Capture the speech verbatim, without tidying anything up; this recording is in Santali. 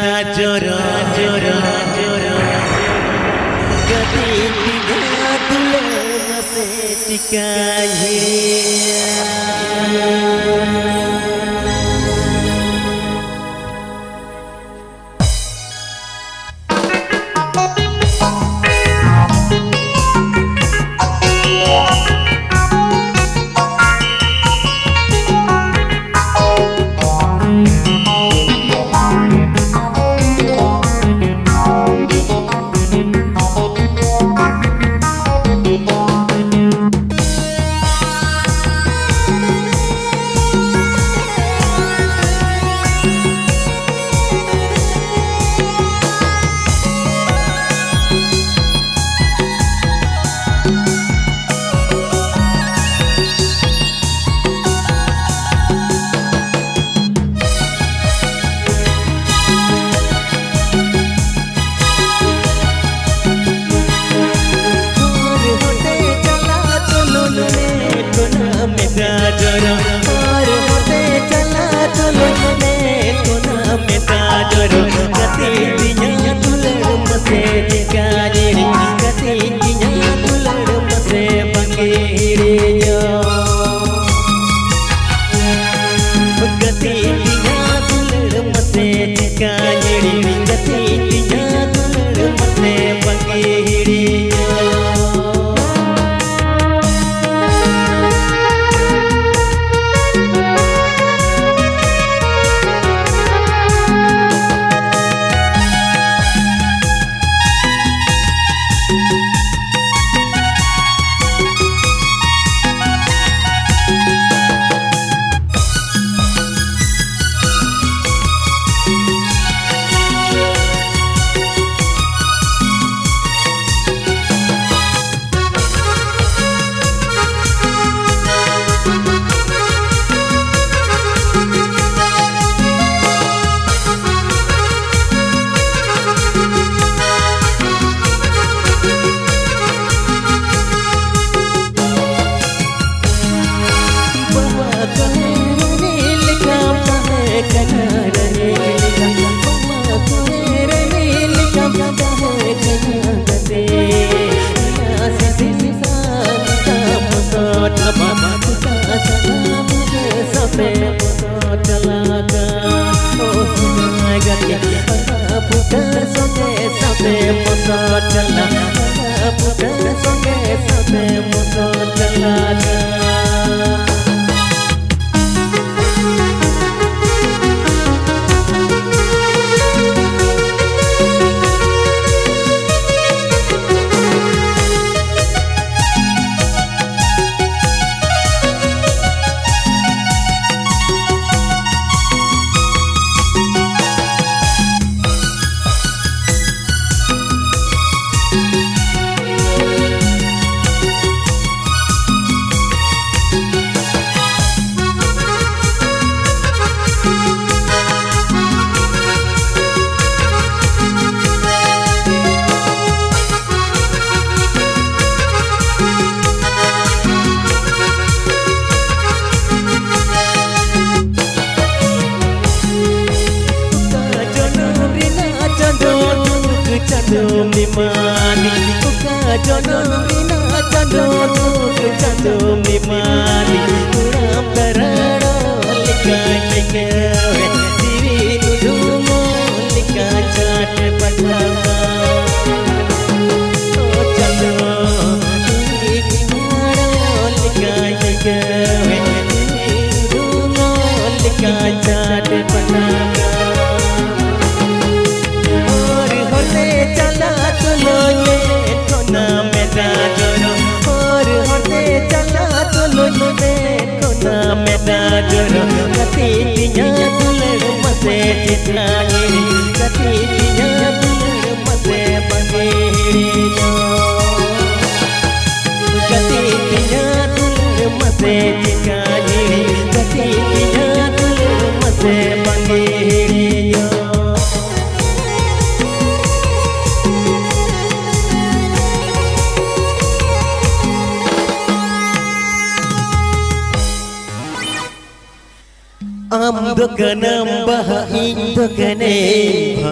ᱡᱚᱨᱚ, ᱡᱚᱨᱚ, ᱡᱚᱨᱚ, ᱠᱟᱹᱴᱤᱡ ᱜᱤᱫᱽᱨᱟᱹ ᱫᱩᱞᱟᱹᱲ ᱢᱟᱥᱮ ᱪᱤᱠᱟᱹᱧ ᱦᱤᱲᱤᱧᱟ᱾ ᱥᱟᱛᱮ ᱢᱚᱥᱚ ᱪᱟᱞᱟᱜ, ᱯᱩᱛᱟᱹ ᱥᱚᱸᱜᱮ ᱥᱟᱛᱮ ᱢᱚᱥᱚ ᱪᱟᱞᱟᱜ᱾ ᱚᱠᱟ ᱡᱚᱱᱚᱢ ᱨᱮᱱᱟᱜ ᱪᱟᱸᱫᱚ ᱫᱩᱠ ᱪᱟᱸᱫᱚᱢ ᱮᱢᱟᱫᱤᱧ, ᱚᱠᱟ ᱡᱚᱱᱚᱢ ᱨᱮᱱᱟᱜ ᱪᱟᱸᱫᱚ ᱫᱩᱠ ᱪᱟᱸᱫᱚᱢ ᱮᱢᱟᱫᱤᱧ, ᱠᱚᱲᱟᱢ ᱛᱟᱨᱟᱲᱚ ᱞᱮᱠᱟᱧ ᱟᱹᱭᱠᱟᱹᱣᱮᱫ, ᱡᱤᱣᱤ ᱫᱩᱫᱩᱢᱚᱜ ᱞᱮᱠᱟ ᱪᱷᱟᱴ ᱯᱟᱴᱟᱣ᱾ ᱚ ᱪᱟᱸᱫᱚ, ᱡᱤᱣᱤ ᱫᱩᱫᱩᱢᱚᱜ ᱞᱮᱠᱟᱧ ᱟᱹᱭᱠᱟᱹᱣᱮᱫ, ᱡᱤᱣᱤ ᱫᱩᱫᱩᱢᱚᱜ ᱞᱮᱠᱟ ᱪᱷᱟᱴ ᱯᱟᱴᱟᱣ᱾ ᱦᱚᱨ ᱦᱚᱨ ᱛᱮ ᱪᱟᱞᱟᱜ ᱛᱩᱞᱩᱡ ᱢᱮᱫ ᱠᱷᱚᱱᱟᱜ ᱢᱮᱫ ᱫᱟᱜ ᱡᱚᱨᱚ᱾ ᱦᱚᱨ ᱦᱚᱨ ᱛᱮ ᱪᱟᱞᱟᱜ ᱛᱩᱞᱩᱡ ᱢᱮᱫ ᱠᱷᱚᱱᱟᱜ ᱢᱮᱫ ᱫᱟᱜ ᱡᱚᱨᱚ᱾ ᱜᱟᱛᱮ ᱛᱤᱧᱟ ᱫᱩᱞᱟᱹᱲ ᱢᱟᱥᱮ ᱪᱮᱫ ᱞᱟᱹᱜᱤᱫ? ᱜᱟᱛᱮ ᱛᱤᱧᱟ ᱫᱩᱞᱟᱹᱲ ᱢᱟᱥᱮ ᱵᱟᱝ ᱦᱤᱲᱤᱧᱚᱜ᱾ ᱜᱟᱛᱮ ᱛᱤᱧᱟ ᱫᱩᱞᱟᱹᱲ ᱢᱟᱥᱮ ᱪᱮᱠᱟ ᱦᱤᱲᱤᱧ, ᱜᱟᱛᱮ ᱛᱤᱧᱟ ᱫᱩᱞᱟᱹᱲ ᱢᱟᱥᱮ ᱵᱟᱝ ᱦᱤᱲᱤᱧᱚᱜ᱾ ᱟᱢ ᱫᱚ ᱠᱟᱱᱟᱢ ᱵᱟᱦᱟ, ᱤᱧ ᱫᱚ ᱠᱟᱹᱱᱟᱹᱧ